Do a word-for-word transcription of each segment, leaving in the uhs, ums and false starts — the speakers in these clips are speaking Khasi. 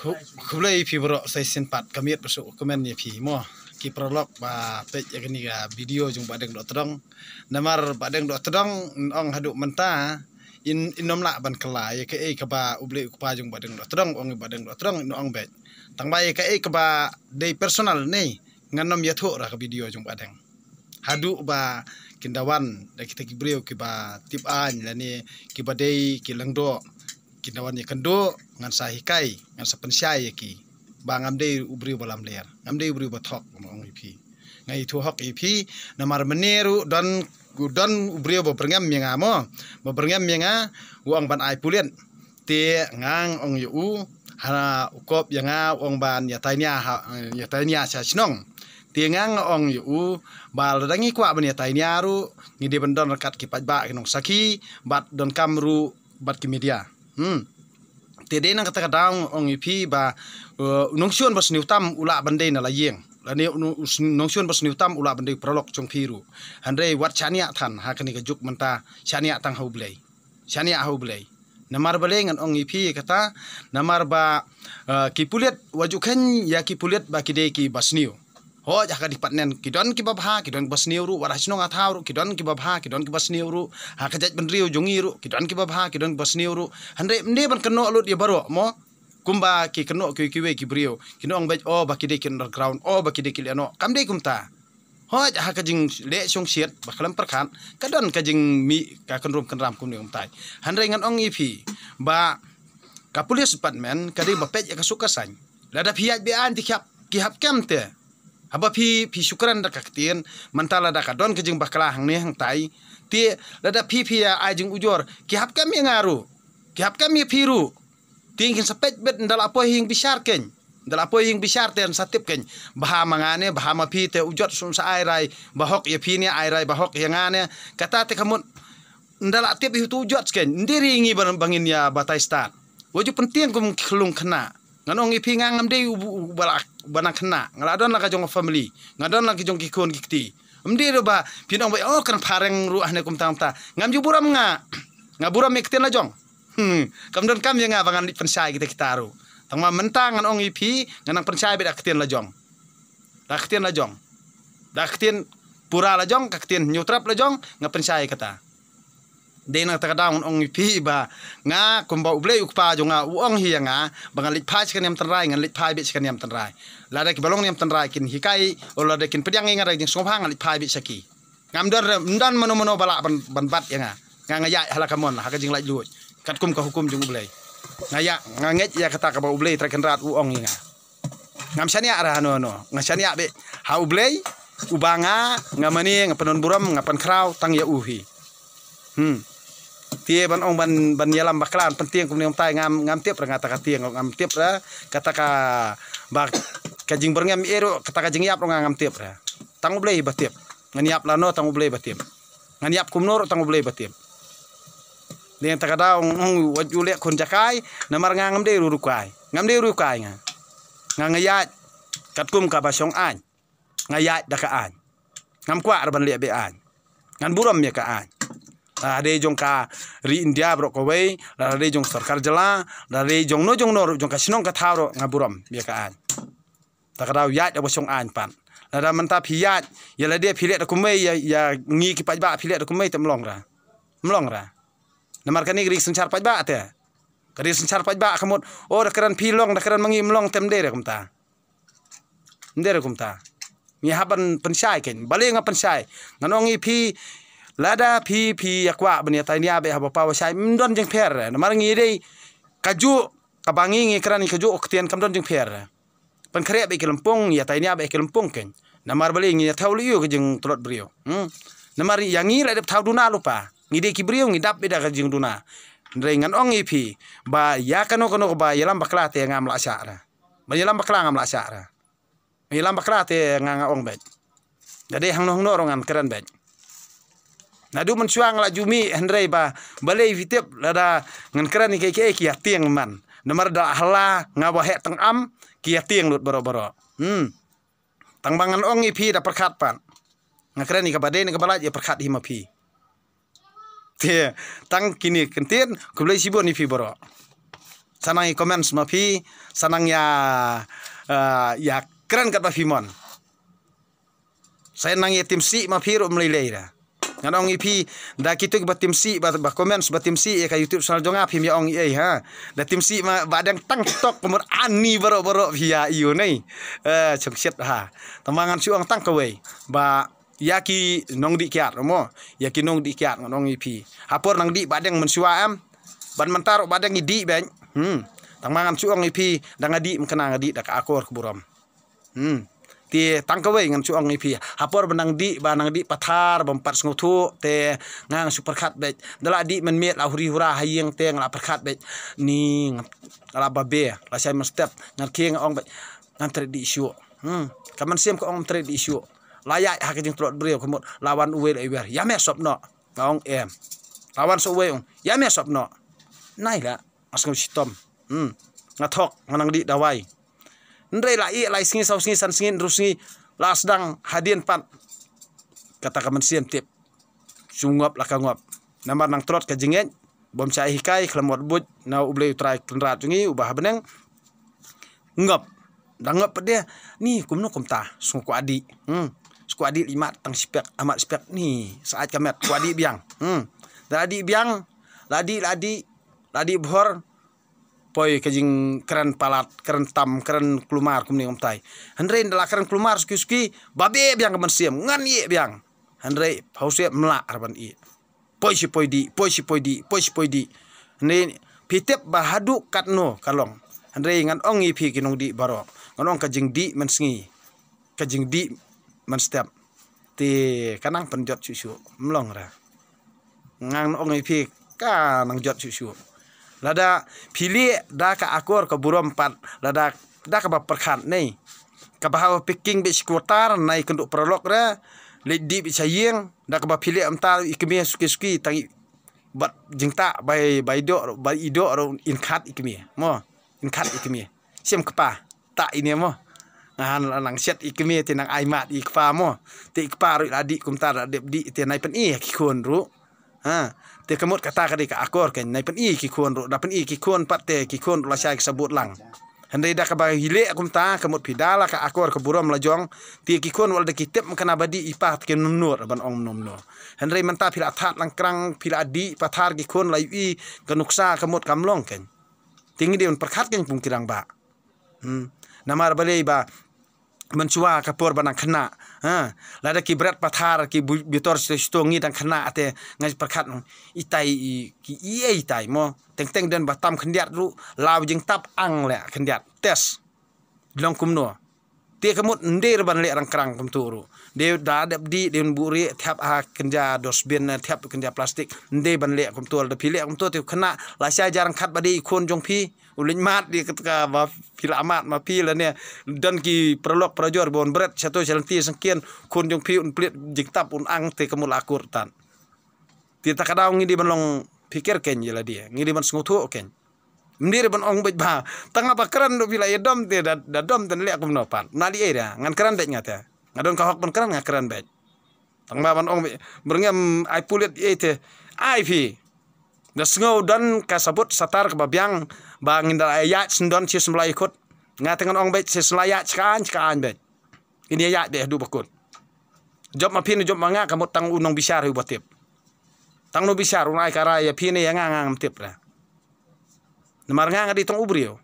Khublei phi baroh. Sa shisien pat ka miet ba shu comment ïa phi mo, ki paralok ba peit ïa kane ka video jong Bah Deng Dohtdong. Namar Bah Deng Dohtdong ong haduh mynta in, in ym lah ban kylla ïa kaei kaba U Blei U Kpa jong Bah Deng Dohtdong ong ïa Bah Deng Dohtdong, in ong beit. Tang ba ïa kaei kaba dei personal ne, ngan ym ïathuh ra ka video jong Bah Deng. Haduh ba kin da wan da kita ki briew kiba tip aiñ lane kiba dei ki lyngdoh, kin da wan ïakynduh, ngan sa hikai, ngan sa pynshai ïa ki ba ngam dei u briew ba lamler, ngam dei u briew ba thok, ong ïa phi. Nga ïathuh hok ïa phi, namar mynne ruh don, don u briew ba byrngem ïa nga mo, ba byrngem ïa nga, u ong ban ai pulit. Te nga ong ïa u, ha u kop ïa nga u ong ban ïa tainia ha, ïa tainia sha shnong. Te nga ong ïa u, ba lada ngi kwah ban ïa tainia ruh, ngi dei ban don ryngkat ki paidbah, ki nongsakhi, bad donkam ruh bad ki media. Hmm. Te dei na kata ka daw ong ïa phi ba, eh, u nongshun ba sniew tam u lah ban dei na la ïing. Lane u nong-, u s-, nongshun ba sniew tam u lah ban dei u paralok jong phi ruh. Hynrei wat shaniah than ha kane ka juk mynta, shaniah tang ha U Blei. Shaniah ha U Blei. Namar balei ngan ong ïa phi kata, namar ba, eh, ki pulit, wat ju khein ïa ki pulit ba ki dei kiba sniew. Hooid, ha ka department ki don kiba bha, ki don kiba sniew ruh, wat ha shnong ha thaw ruh ki don kiba bha, ki don kiba sniew ruh, ha ka jaitbynriew jong ngi ruh ki don kiba bha, ki don kiba sniew ruh. Hynrei ym dei ban kynnoh lut ïa baroh mo. Kumba ki kynnoh kiwei kiwei ki briew, ki ong beit, oh, ba ki dei ki underground, oh, ba ki dei ki lehnoh. Kam dei kumta. Hooid, ha ka jingleh shongshit ba khlem pyrkhat, ka don ka jingmih ka kynrum kynram kumne kumtai. Hynrei ngan ong ïa phi ba ka police department ka dei ba peit ïa ka suk ka saiñ. Lada phi ïaid be-aiñ te ki hap, ki hap kem te. Haba phi, phi shu kren da ka ktien, mynta lada ka don ka jingbakla hangne hangtai, te lada phi, phi ïa ai jingujor, ki hap kem ïa nga ruh, ki hap kem ïa phi ruh. Te ngin sa peit beit, ynda la poi ha ïing bishar keiñ, ynda la poi ha ïing bishar te yn sa tip keiñ, bha ma nga ne, bha ma phi, te u jot shu sa ai rai bahok ïa phi ne, ai rai bahok ïa nga ne. Kata te ka mut ynda la tip ïa utu u jot keiñ, ym dei re ngi ba, ba ngin ïa batai stad. Wat ju pyntieng kum ki khyllung khynnah. Ngan ong ïa phi, nga ngam dei u, u, uba la, uba nang khynnah. Nga la don la ka jong ka family, nga don la ka jong ki khun ki kti. Ym dei ruh ba phin ong ba, oh, kan phareng ruh hangne kumta kumta. Ngam ju burom nga. Nga burom ïa ka ktien la jong. Hmm, kam donkam ïa nga ba ngan leit pynshai kita kita ruh. Tang ba mynta ngan ong ïa phi, ngan nang pynshai beit da ka ktien la jong. Da ka ktien la jong. Da ka ktien pura la jong, ka ktien hynñiewtrep la jong, nga pynshai kata. Dei na kata ka daw ngan ong ïa phi ba nga kumba U Blei U Kpa jong nga u ong hi ïa nga ba ngan leit phai sha ka niam tynrai, ngan leit phai beit sha ka niam tynrai. Lada kiba long niam tynrai kin hikai, o lada kin pdiang ïa nga da ka jingsngewbha, ngan leit phai beit sha ki. Ngam don re, ym don mano mano ba lah ban, ban bat ïa nga. Nga, nga ïaid ha la ka mon, ha ka jinglaitluid, katkum ka hukum jong U Blei. Nga ïa, nga ngeit ïa kata kaba U Blei Trai Kynrad u ong ïa nga. Ngam shaniah re hano hano. Nga shaniah beit ha U Blei uba nga, nga mane, nga pyndon burom, nga pynkhraw tang ïa u hi. Hmm. Te ban ong ban, ban ïalam bakla, pyntieng kumne kumtai, ngam, ngam tip re nga kata ka tieng, ngam tip re kata ka, ba ka jingbyrngem ïa ruh, kata ka jingïap ruh nga ngam tip re. Tang U Blei ba tip. Ngan ïap lano, tang U Blei ba tip. Ngan ïap kumno ruh, tang U Blei ba tip. Dei na kata ka daw ong, ong, wat ju leh khun jakai, namar nga ngam dei u riewkai. Ngam dei u riewkai nga. Nga, nga ïaid katkum kaba shong aiñ. Nga ïaid da ka aiñ. Ngam kwah re ban leh be-aiñ. Ngan burom ïa ka aiñ. Lada dei jong ka ri India baroh kawei, lada dei jong sorkar jylla, lada dei jong no jong no ruh, jong ka shnong ka thaw ruh, nga burom ïa ka aiñ. Kata ka daw ïaid da ba shong aiñ pat. Lada mynta phi ïaid, ïa lade phi leh da kumwei, ïa, ïa ngi ki paidbah phi leh da kumwei te ym long re. Ym long re. Namar kane ka dei ka synshar paidbah te. Ka dei ka synshar paidbah, ka mut, oh, da kren phi long, da kren ma ngi ym long, te ym dei re kumta. Ym dei re kumta. Ngi hap ban pynshai keiñ. Balei nga pynshai? Ngan ong ïa phi, lada phi, phi ïa kwah ban ïa tainia beit haba paw ba shai, ym don jingpher re. Namar ngi dei kajuh, kaba ngi, ngi kren ïa kajuh ka ktien, kam don jingpher re. Pynkhreh beit ki lympung, ïa tainia beit ki lympung keiñ. Namar balei? Ngi ïa thew leh ïa ka jingtlot briew. Hmm? Namar ïa ngi la dep thaw duna lypa. Ngi dei ki briew ngi dap beit da ka jingduna. Hynrei ngan ong ïa phi ba ïa kano kano kaba ïalam bakla te ngam lah shah re. Ba ïalam bakla ngam lah shah re. Ïalam bakla te nga, nga ong beit. Lada dei hangno hangno ruh ngan kren beit. Naduh mynshuwa nga la ju mih, hynrei ba balei phi tip, lada ngan kren ïa kiei kiei ki ïa tieng man. Namar da hala nga ba heh tang am ki ïa tieng lut baroh baroh. Hmm. Tang ba ngan ong ïa phi da pyrkhat pat. Nga kren ïa kaba dei ne kaba lait, ïa pyrkhat hi ma phi. Te tang kine ki ktien, khublei shibun ïa phi baroh. sa nang ïa comments ma phi, sa nang ïa, ah, ïa kren katba phi mon. Sa nang ïa timsih ma phi ruh ym lei lei da. Ngan ong ïa phi, da kito kiba timsih, ba, ba comments, ba timsih ïa ka YouTube channel jong nga, phim ïa ong ei ei ha. Da timsih ma ba dang tang tok kumut ani baroh baroh phi ïa ïu nei. Eh, chong shit ha. Tang ba ngan shu ong tang kawei. Ba ïa ki nongdih kiad mo. Ïa ki nongdih kiad ngan ong ïa phi. Ha por nang dih ba dang mynshuwa em. Ban mynta ruh ba dang i dih bad. Hmm. Tang ba ngan shu ong ïa phi, da nga dih ym kena, nga dih da ka akor ka burom. Hmm. Te tang kawei ngan shu ong ïa phi. Ha por ba nang dih, ba nang dih pathar, bym pat sngewthuh, te nga ngan shu pyrkhat bad. Da la dih mynmiet la huri hura ha ïing te nga la pyrkhat bad. Ni nga la babe, la shai mynstep, ngan khie nga ong bad. Ngan treh dih shuh. Hmm. Ka mynsiem ka ong treh dih shuh. La ïaid ha ka jingtlot briew ka mut. La wan uwei la iwer. Ïa me sop noh. Nga ong em. La wan sa uwei ong. Ïa me sop noh. Nai la. Nga sngew shitom. Hmm. Nga thok, nga nang dih dawai. Hynrei la ïeh lai sngi, saw sngi, san sngi, hynriew sngi, la sdang hadien pat. Kata ka mynsiem tip. Shu ngop la ka ngop. Namar nang tlot ka jingngeit, bym shah hikai, khlem ot buit, na U Blei U Trai Kynrad jong ngi, uba ha bneng. Ngop. Da ngop pat de, ni kumno kumta, shu kwah dih. Hmm. Shu kwah dih li mat tang shipek, amat shipek, ni, sa ait ka met, kwah dih biang. Hmm. Da la dih biang, la dih, la dih, la dih bhor, poi ka jingkren palat, kren tam, kren kulmar kumne kumtai. Hynrei da la kren kulmar suki suki, babe biang ka mynsiem, ngan ïeh biang. Hynrei, hau sep mlah ra ban ïeh. Poi shi poi dih, poi shi poi dih, poi shi poi dih. Hynrei, phi tip ba haduh katno ka long. Hynrei ngan ong ïa phi ki nongdih baroh. Ngan ong ka jingdih mynsngi. Ka jingdih mynstep. Te ka nang pynjot shuh shuh. Ym long ra. Ngan ong ïa phi ka nang jot shuh shuh. Lada phi leh da ka akor ka burom pat lada da kaba pyrkhat nei. Kaba haba picking bad shi quarter nai kynduh paralok re. Leit dih bad sha ïing da kaba phi leh mynta i kmie suki suki tang i bad jingtah bai bai doh bai i doh ro in khat i kmie. Mo. In khat i kmie. Shem kpa. Tah ine mo. Nga han la nang shet i kmie te nang ai mat i kpa mo. Te i kpa ruh la dih kumta la dep dih te nai pyni ki khun ruh. Ha. Te ka mut kata ka dei ka akor kan nai pyni ki khun ruh. Da pyni ki khun pat te ki khun ruh la shai ka sabut lang. Hynrei da kaba hi leh kumta ka mut phi da la ka akor ka burom la jong. Te ki khun wal da ki tip kane ba dih i pa te ki num nur ban ong num nur. Hynrei mynta phi la that lang krang phi la dih pathar ki khun la i ka nuksa ka mut kam long kan. Te ngi dei ban pyrkhat kan pung kirang ba. Hmm. Namar balei ba mynshuwa ka por ba nang khynnah. Ha. Lada ki bret pathar ki bu-, bitor sto sto ngi dang khynnah te ngai pyrkhat nang. Itai i, ki i, itai mo. Teng teng den ba tam khyndiat ruh. Law jingtap ang le khyndiat. Test. Long kumno. Te ka mut ndei ban leh rang krang kumtu ruh. Dei da dep dih, dei ban buh rieh, thiap ha kynja dustbin, thiap kynja plastik. Ndei ban leh kumtu, da phi leh kumtu, te khynnah, la shai jar khat ba dei i khun jong phi. U leit mad dei kata ka ba phi la mad ma phi lane. Don ki paralok parajor ba un bret, shato shalynti sangkien, khun jong phi un plit, jingtap un ang te ka mut la akur tan. Te ta ka daw ngi dei ban long phikir ken ïa lade. Ngi dei ban sngewthuh ken. Ym dei ban ong beit ba. Tang ba kren ruh phi la ïa dom te da, da dom te leh kumno pat. Na dei ei da. Ngan kren beit nga te. Nga don ka hok ban kren nga kren beit. Tang ba ban ong beit. Byrngem ai pulit ei te. Ai phi. Da sngew don ka sabut satar kaba biang. Ba ngin da ïaid sendon shi symlai khut. Nga te ngan ong beit shi symlai ïaid shka aiñ shka aiñ beit. Ini ïa ïaid beit haduh ba kut. Jop ma phi ne jop ma nga ka mut tang u nongbishar hi uba tip. Tang u nongbishar u nai ka rai ïa phi ne ïa nga nga ngam tip ra. Namar nga nga dei tang u briew.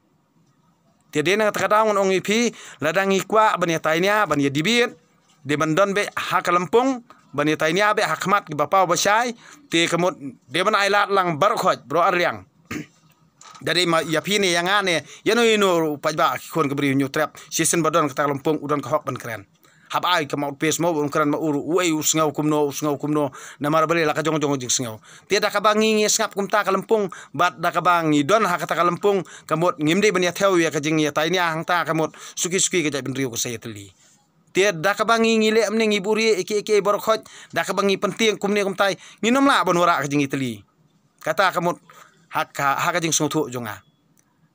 Te dei na kata ka daw ngan ong ïa phi, lada ngi kwah ban ïa tainia, ban ïa debate, dei ban don beit ha ka lympung, ban ïa tainia beit ha khmat kiba paw ba shai, te ka mut dei ban ai lad lang baroh khoit, baroh arliang. Da dei ma ïa phi ne ïa nga ne, ïa no ïa no ruh paidbah ki khun ka bri Hynñiewtrep, shisien ba don kata ka lympung u don ka hok ban kren. Hap ai ka mouthpiece mo ban kren ma u ruh, uei u sngew kumno, u sngew kumno, namar balei la ka jong jong jingsngew. Te da kaba ngi ngi sngap kumta ka lympung, bad da kaba ngi don ha kata ka lympung, ka mut ngim dei ban ïa thew ïa ka jingïatainia hangta ka mut, suki suki ka jaitbynriew ka sa ïatylli. Te da kaba ngi ngi leh mynne ngi buhrieh ïa kiei kiei baroh khoit, da kaba ngi pyntieng kumne kumtai, ngin ym lah ban wanrah ka jingïatylli. Kata ka mut ha ka, ha ka jingsngewthuh jong nga.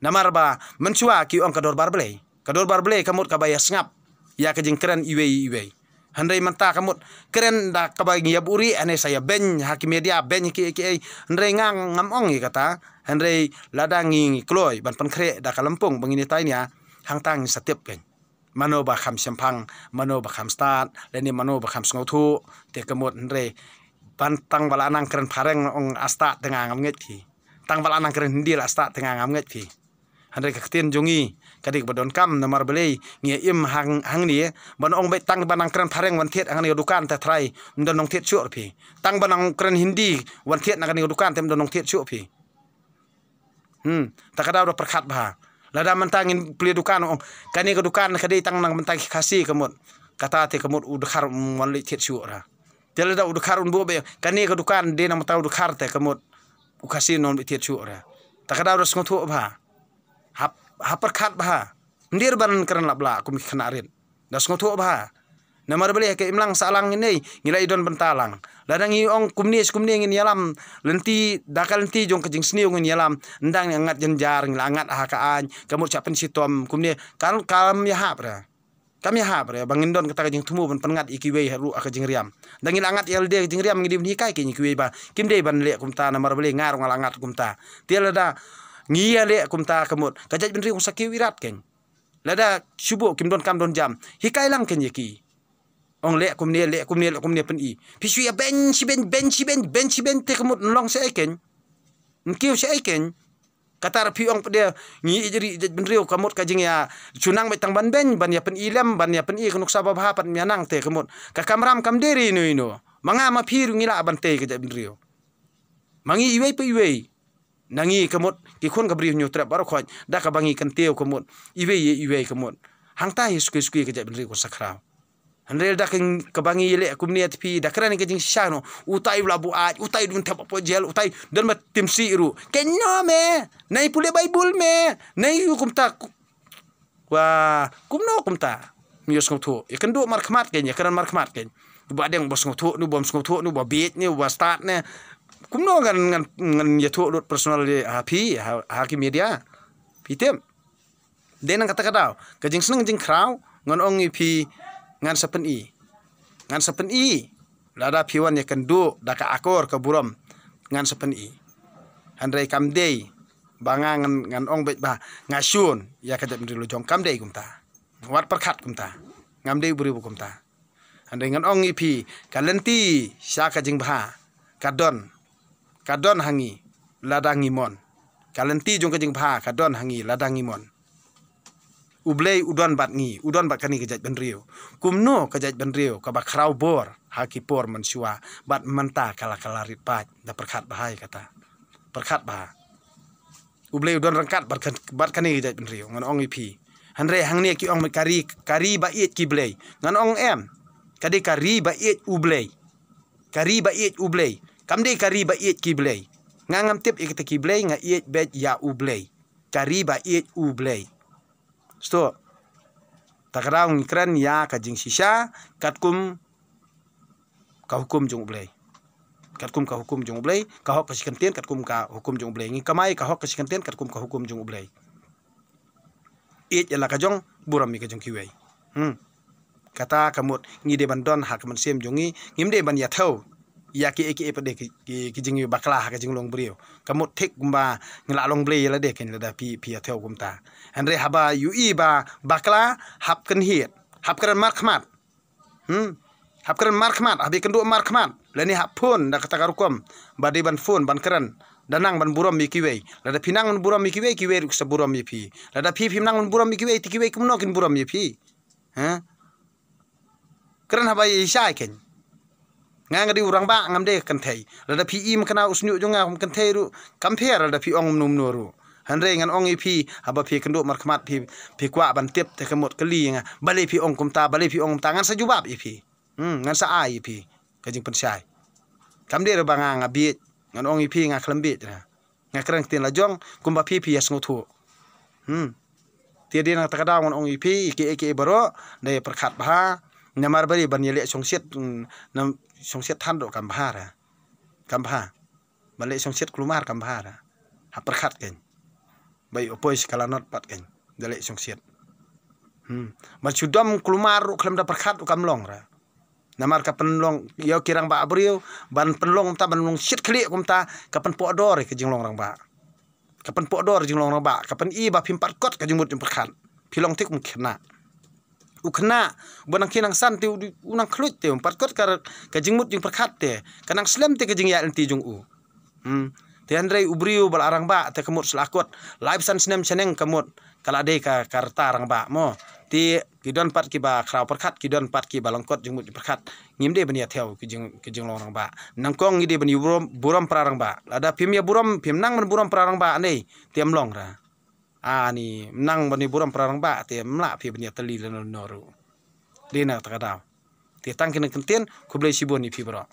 Namar ba mynshuwa ki ong ka dorbar Blei. Ka dorbar Blei ka mut kaba ïa sngap ïa ka jingkren iwei iwei. Hynrei mynta ka mut kren da kaba ngi ïa buhrieh, hynrei sa ïa beiñ ha ki media, beiñ ha ki, ki, hynrei nga ngam ong ïa kata. Hynrei lada ngi, ngi kloi ban pynkhreh da ka lympung ba ngin ïa tai nia, hangta ngin sa tip keiñ mano ba kham shemphang, mano ba kham stad, lane mano ba kham sngewthuh. Te ka mut hynrei ban tang ba la nang kren phareng ong a stad te nga ngam ngeit phi. Tang ba la nang kren Hindi la stad te nga ngam ngeit phi. Hynrei ka ktien jong ngi ka dei kaba donkam, namar balei ngi ïa im hang, hangne, ban ong beit tang ba nang kren phareng wan thied ha kane ka dukan te trai ym don nongthied shuh phi. Tang ba nang kren Hindi wan thied na kane ka dukan te ym don nongthied shuh phi. Hmm, ta ka daw da pyrkhat bha. Lada mynta ngin plie dukan, ong kane ka dukan ka dei tang na ka bynta ki Khasi ka mut, kata te ka mut u dkhar um wan leit thied shuh ra. Te lada u dkhar un buh beit, kane ka dukan dei na ka bynta u dkhar te ka mut u Khasi un wan leit thied shuh ra. Ta ka daw da sngewthuh bha. Hap, hap pyrkhat bha. Ym dei ban kren lap lah kum ki khynnah rit. Da sngewthuh bha. Namar balei ha ka imlang sahlang ngi nei, ngi la ïa don bynta lang. Lada ngi ong kumne shi kumne ngin ïalam, lynti, da ka lynti jong ka jingsniew ngin ïalam. Ynda ngi la ngat jynjar, ngi la ngat ha ka aiñ, ka mut shah pynshitom kumne, kam, kam ïahap re. Kam ïahap re ba ngin don kata ka jingthmu ban pynngat ïa kiwei ruh ha ka jingriam. Da ngi la ngat ïa lade ka jingriam, ngi dei ban hikai keiñ ïa kiwei ba kim dei ban leh kumta, namar balei nga ruh nga la ngat kumta. Te lada ngi ïa leh kumta ka mut ka jaitbynriew kan sa kiew irat keiñ. Lada shu buh kim don kam don jam, hikai lang keiñ ïa ki. Ong leh kumne, leh kumne, leh kumne, pyni. Phi shu ïa beiñ shibeiñ, beiñ shibeiñ, beiñ shibeiñ te ka mut yn long shaei keiñ? Yn kiew shaei keiñ? Kata ruh phi ong pat de ngi ïeit ri jaitbynriew, ka mut ka jingïa shu nang beit tang ban beiñ, ban ïa pyni lem, ban ïa pyni ka nuksa babha pat ym ïa nang te ka mut. Ka kamram kam dei re ino ino. Ma nga ma phi ruh ngi lah ban tei ka jaitbynriew. Ma ngi iwei pa iwei na ngi ka mut ki khun ka Bri Hynñiewtrep baroh khoit, da kaba ngi kyntiew ka mut iwei ïa iwei ka mut. Hangta hi suki suki ka jaitbynriew kan sa khraw. Hynrei da ka, kaba ngi ïa leh kumne te phi da kren ka jingshisha noh, utai u la buaid, utai dun thep hapoh jel, utai don ma timsi ruh. Keiñ noh me, nai pule Baibl me, nai u kumta ku-, wa, kumno kumta. Ngi ïa sngewthuh, ïa kynduh markhmat keiñ, ïa kren markhmat keiñ. Uba dang ba sngewthuh, nu bym sngewthuh, nu ba bieit, nu ba stad ne. Kumno ngan, ngan, ngan ïathuh lut personal ha phi, ha, ha ki media. Phi tip. Dei na kata ka daw, ka jingsneng jingkhraw, ngan ong ïa phi, ngan sa pyni. Ngan sa pyni. Lada phi wan ïa kynduh da ka akor ka burom, ngan sa pyni. Hynrei kam dei ba nga ngan, ngan ong beit ba nga shun ïa ka jaitbynriew la jong, kam dei kumta. Wat pyrkhat kumta. Ngam dei u briew kumta. Hynrei ngan ong ïa phi, ka lynti sha ka jingbha ka don, ka don ha ngi lada ngi mon. Ka lynti jong ka jingbha ka don ha ngi lada ngi mon. U Blei u don bad ngi, u don bad kane ka jaitbynriew. Kumno ka jaitbynriew kaba khraw bor ha ki por mynshuwa bad mynta ka la, ka la rit paid, da pyrkhat bha ïa kata. Pyrkhat bha. U Blei u don ryngkat bad kan, bad kane ka jaitbynriew, ngan ong ïa phi. Hynrei hangne ki ong ka ri, ka ri ba ïeit ki blei. Ngan ong em, ka dei ka ri ba ïeit u Blei. Ka ri ba ïeit u Blei. Kam dei ka ri ba ïeit ki blei. Nga ngam tip ïa kita ki blei, nga ïeit beit ïa u Blei. Ka ri ba ïeit u Blei. Sto. Ta ka daw ngi kren ïa ka jingshisha katkum ka hukum jong u Blei. Katkum ka hukum jong u Blei, ka hok ka shi kyntien katkum ka hukum jong u Blei. Ngi kamai ka hok ka shi kyntien katkum ka hukum jong u Blei. Ïeit ïa la ka jong, burom ïa ka jong kiwei. Hmm. Kata ka mut ngi dei ban don ha ka mynsiem jong ngi, ngim dei ban ïathew ïa ki, ki, ki, ki, ki jingbakla ha ka jinglong briew. Ka mut thik kumba ngi la long blei ïa lade keiñ lada phi, phi ïathew kumta. Hynrei haba ïohi ba bakla, hap kynhied, hap kren markhmat. Hmm. Hap kren markhmat, hap ïakynduh markhmat. Lane hap phone da kata ka rukom ba dei ban phone ban kren. Da nang ban burom ïa kiwei. Lada phi nang ban burom ïa kiwei, kiwei ruh ki sa burom ïa phi. Lada phi phim nang ban burom ïa kiwei, te kiwei kumno kin burom ïa phi? Ha? Kren haba ïa shai keiñ. Nga nga dei u rangbah, ngam dei ka kynthei. Lada phi im kane u shñiuh jong nga kum kynthei ruh, kam pher lada phi ong mano mano ruh. Hynrei ngan ong ïa phi, haba phi kynduh markhmat phi, phi kwah ban tip te ka mut kylli ïa nga. Balei phi ong kumta, balei phi ong kumta, ngan sa jubab ïa phi. Hmm, ngan sa ai ïa phi ka jingpynshai. Kam dei re ba nga nga bieit, ngan ong ïa phi nga khlem bieit re. Nga kren ktien la jong, kumba phi phi ïa sngewthuh. Hmm. Te dei na kata ka daw ngan ong ïa phi, ïa kiei kiei baroh, da ïa pyrkhat bha, namar balei ban ïa leh shongshit, mm, nam shongshit than ruh kam bha re. Kam bha. Ban leh shongshit kulmar kam bha re. Hap pyrkhat keiñ. Ba ïoh poi shi ka lanot pat keiñ. Da leh shongshit. Hmm. Ban shu dom kulmar ruh khlem da pyrkhat ruh kam long re. Namar ka pynlong ïa ki rangbah briew ban pynlong kumta, ban long shit khlieh kumta, ka pynpohdor ïa ka jinglong rangbah. Ka pynpohdor jinglong rangbah, ka pyni ba phim pat kot ka jingmut jingpyrkhat. Phi long te kum khynnah. U khynnah ba nang khie nang san te u, u nang khluit te, um pat kot ka, ka jingmut jingpyrkhat te, ka nang slem te ka jingïaid lynti jong u. Hmm. Te hynrei u briew ba la rangbah te ka mut sla kot. Laiphew san snem shaneng ka mut ka la dei ka, ka rta rangbah mo. Te ki don pat kiba khraw pyrkhat, ki don pat kiba lyngkot jingmut jingpyrkhat. Ngim dei ban ïa thew ki jing, ki jinglong rangbah. Nyngkong ngi dei ban ïa burom, burom para rangbah. Lada phim ïa burom, phim nang ban burom para rangbah ne, te ym long ra. Ani, nang ban ïa burom para rangbah, te ym lah phi ban ïa tylli lano lano ruh. Dei na kata ka daw. Te tang kine ki kyntien, khublei shibun ïa phi baroh.